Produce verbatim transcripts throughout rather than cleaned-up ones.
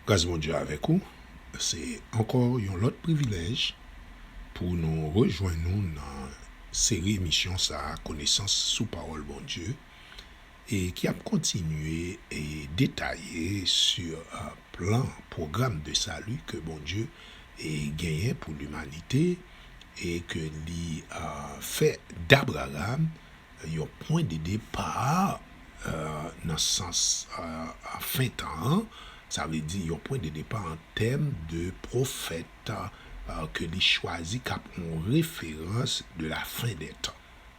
Gras Bondye avèk ou. Se ankò yon lòt privilèj pou nou rejwenn nou nan seri emisyon sa a, Konesans sou Pawòl Bondye, e ki ap kontinye e detaye sou, euh, plan, pwogram de sali ke Bondye e genyen pou limanite, e ke li, euh, fè d'Abraham yon pwen de depa, euh, nan sans, euh, fen tan an, sa vle di yon pwen de depa an tèm de pwofèt, euh, ke li chwazi k ap yon referans de la fin des temps.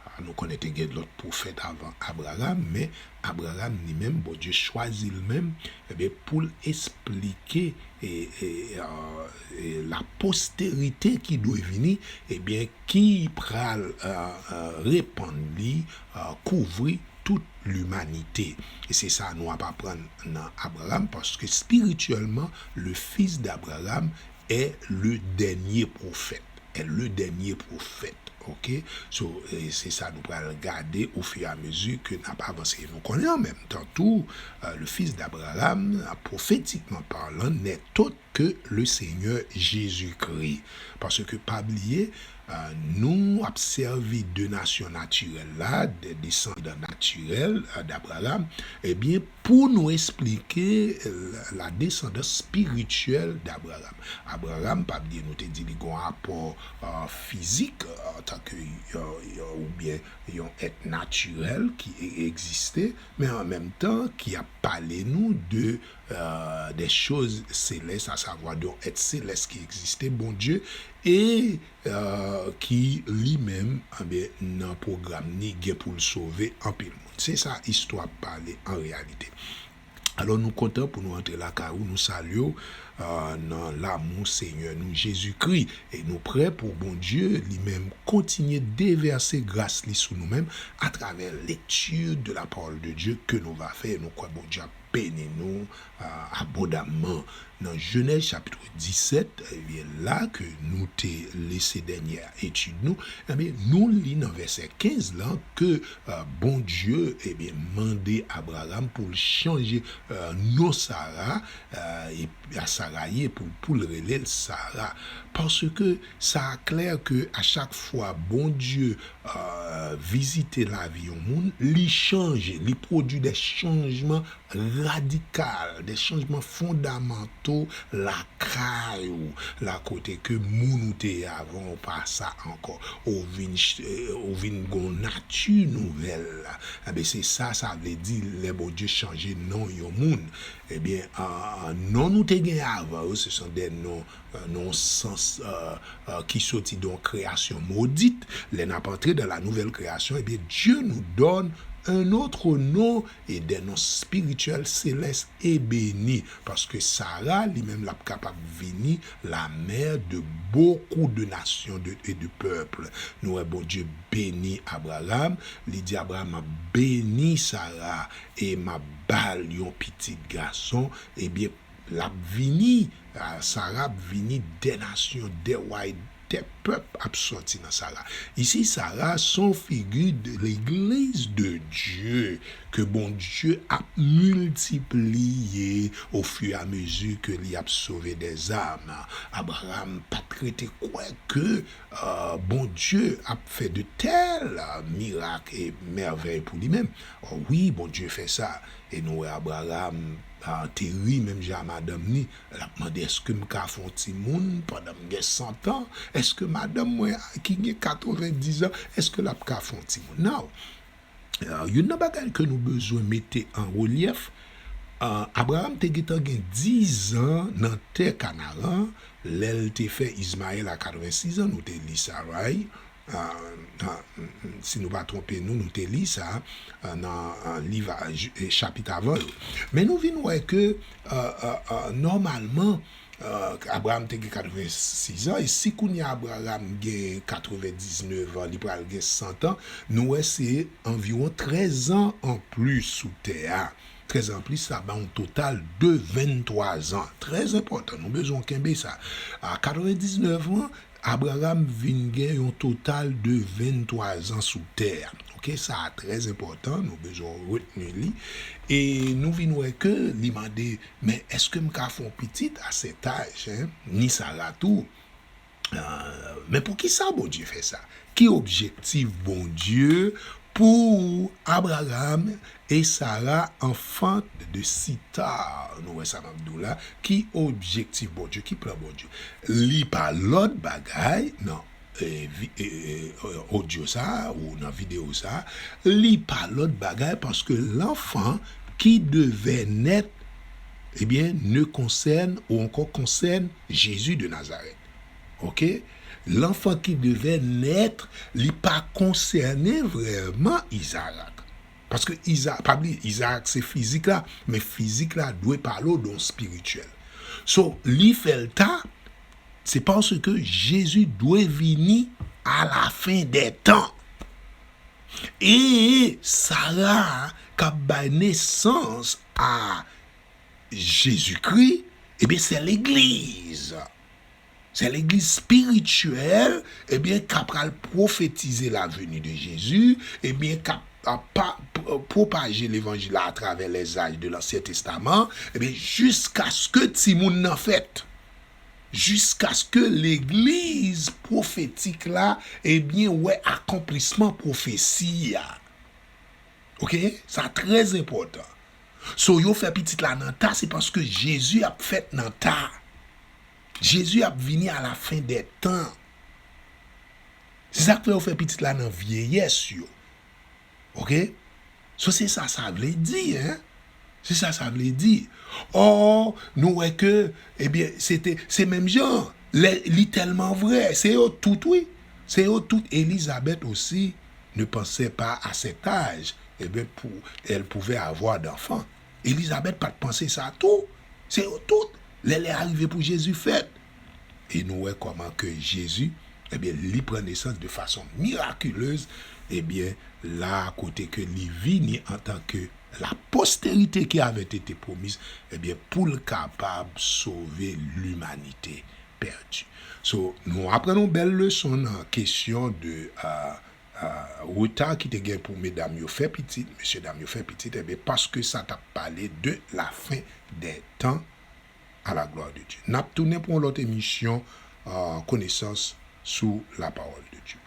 Ah, nou konnen te gen lòt pwofèt avan Abraham, men Abraham li menm, Bondye chwazi l menm, ebyen, pou l esplike e, e, euh, e la posterite ki dwe vini, ebyen, ki pral, euh, euh, repann li, euh, kouvri tout limanite. E se sa nou ap aprann nan Abraham, paske spirityèlman, le fils d'Abraham est le dernier prophète. Est le dernier prophète. Ok? So, e se sa nou pral gade au fur et à mesure ke n ap avanse. Nou konnen an menm tan tou, euh, le fils d'Abraham, prophétiquement parlant, n'est autre que le Seigneur Jésus-Christ. Paske pa bliye, euh, nou ap sèvi de nasyon natirèl la, de desandan natirèl, euh, d'Abraham, ebyen, pou nou esplike, euh, la, la descendance spirituelle d'Abraham. Abraham, pa bliye nou te di li gon apò, euh, fizik, euh, antanke, euh, euh, oubyen yon èt natirèl ki e-, egziste, men an menm tan ki ap pale nou de, euh, des choses célestes, à savoir de yon èt selès ki egziste, Bondye, e, euh, ki li menm, anben, nan pwogram ni gen pou l sove anpil moun. Se sa istwa ap pale an reyalite. Alò, nou kontan pou nou antre lakay ou, nou salye w, euh, nan lanmou Senyè nou Jezikri. E nou prè pou Bondye li menm kontinye devèse gras li sou nou menm atravè lekti de la parole de Dieu ke nou va fè. E nou kwè Bondye ap beni nou, euh, abondamman. Nan Jenèz chapit disèt, ebyen, la ke nou te lese dènyè etid nou, ebyen, nou li nan vèsè kenz lan ke, euh, Bondye, ebyen, mande Abraham pou l chanje, euh, non Sara, euh, e a Sarayi pou, pou l rele l Sara. Paske sa klè ke a chak fwa Bondye, euh, vizite lavi yon moun, li chanje, li pwodui de chanjman radikal, de chanjman fondamanto lakay ou, la kote ke moun ou te ye avan ou pa sa ankò, ou vin ch-, eh, ou vin gon nati nouvèl. Enben, se sa, sa vle di, lè Bondye chanje non yon moun. Ebyen, ah, non nou te gen avan yo, se son de non, euh, nan yon sans, euh, euh, ki soti de yon kreyasyon modit. Lè n ap antre dans la nouvelle création, ebyen, Dieu nous donne un autre nom et des noms spirituels, célestes et bénis. Paske Sara, li menm, l ap kapab vini la mère de beaucoup de nations de, et de peuples. Nou wè Bondye beni Abraham, li di Abraham, "M ap beni Sara e m ap ba l yon pitit gason." Ebyen, l ap vini, ah, Sara ap vini, des nations, des rois, des peuples ap sòti nan Sara. Isi, Sara se yon figi de l'église de Dieu ke Bondye ap miltipliye au fur et à mesure ke li ap sove des âmes. Abraham pa t rete kwè ke, euh, Bondye ap fè de tèl, euh, mirak e mèvèy pou li menm. Oh wi, Bondye fè sa. E nou wè Abraham, ah, te ri menm jan a madanm ni. L ap mande, "Èske m ka fè yon timoun pandan m gen san tan? Èske madanm mwen ki gen katrevendiz an, èske l ap ka fè yon timoun?" Now, ah, youn nan bagay ke nou bezwen mete an relyèf, ah, Abraham te gentan gen diz an nan tè Kanaran, lè l te fè Izmayèl a katrevensis an, nou te li sa, right? Ah, ah, si nou pa twonpe nou, nou te li sa, ah, nan, ah, liv a, j-, eh, chapit avan yo. Men nou vin wè ke, ah, ah, ah, nòmalman, ah, Abraham te gen katrevensis an, e si kounye a Abraham gen katrevendiznèf an, li pral gen san an, nou wè se anviwon trèz an anplis sou tè a. Trèz an anplis, sa ba yon total de venntwa zan. Trè enpòtan, nou bezwen kenbe sa. A katrevendiznèf an, Abraham vin gen yon total de venntwa zan sou tè a. Ok, sa a trè enpòtan, nou bezwen retni li. E nou vin wè ke li mande, men èske m ka fè yon pitit a sèt aj, en? Ni Sara tou. Euh, men poukisa Bondye fè sa? Ki objektif Bondye pou Abraham e Sara, enfant de Sitar? Nou wè sa m ap di w la. Ki objektif Bondye? Ki plan Bondye? Li pa lòt bagay, non. E, vi- e, e, e, odyo sa a, ou nan videyo sa a, li pa lòt bagay paske l'enfant qui devait naître, eh bien, ne concerne ou encore concerne Jésus de Nazareth. Ok? L'enfant qui devait naître, li pa konsène vrèman Izarak. Paske Iza, pa bliye, Izarak se fizik la, men fizik la dwe pale w de yon espirityèl. So, li fè l ta, se paske Jezi dwe vini a la fen dè tan. E Sara k ap bay nesans a Jezikri, ebyen, se legliz. Se legliz espirityèl, ebyen, k ap pral pwofetize la venue de Jésus, ebyen, k ap, ap pa, p- pwopaje levanjil la atravè lèzaj de l'Ancien Testament, ebyen, jiskaske timoun nan fèt. Jiskaske legliz pwofetik la, ebyen, wè akonplisman pwofesi a. Ok? Sa trè enpòtan. So, yo fè pitit la nan ta, se paske Jezi ap fèt nan ta. Jezi ap vini a la fen dè tan. Se sa k fè yo fè pitit la nan vyeyès yo. Ok? So, se sa sa vle di, en. Se sa sa vle di. Ò, nou wè ke, ebyen, se te, se menm jan. Lè, li tèlman vrè. Se yo tout, wi. Se yo tout. Elizabeth aussi ne pensait pas à cet âge, eh bien, pou, elle pouvait avoir d'enfants. Elizabeth pa t panse sa tou. Se yo tout. Lè lè a rive pou Jezi fèt. E nou wè kòman ke Jezi, ebyen, li pran nesans de fason miraculez, ebyen, la kote ke li vini antanke la postérité qui avait été promise, ebyen, pou l kapab sove limanite pèdi. So, nou aprann yon bèl leson nan kesyon de, euh, euh, reta ki te gen pou medam yo fè pitit, mesye dam yo fè pitit, ebyen, paske sa t ap pale de la fen dè tan, à la gloire de Dieu. N ap tounen pou yon lòt emisyon, euh, konesans sou la parole de Dieu.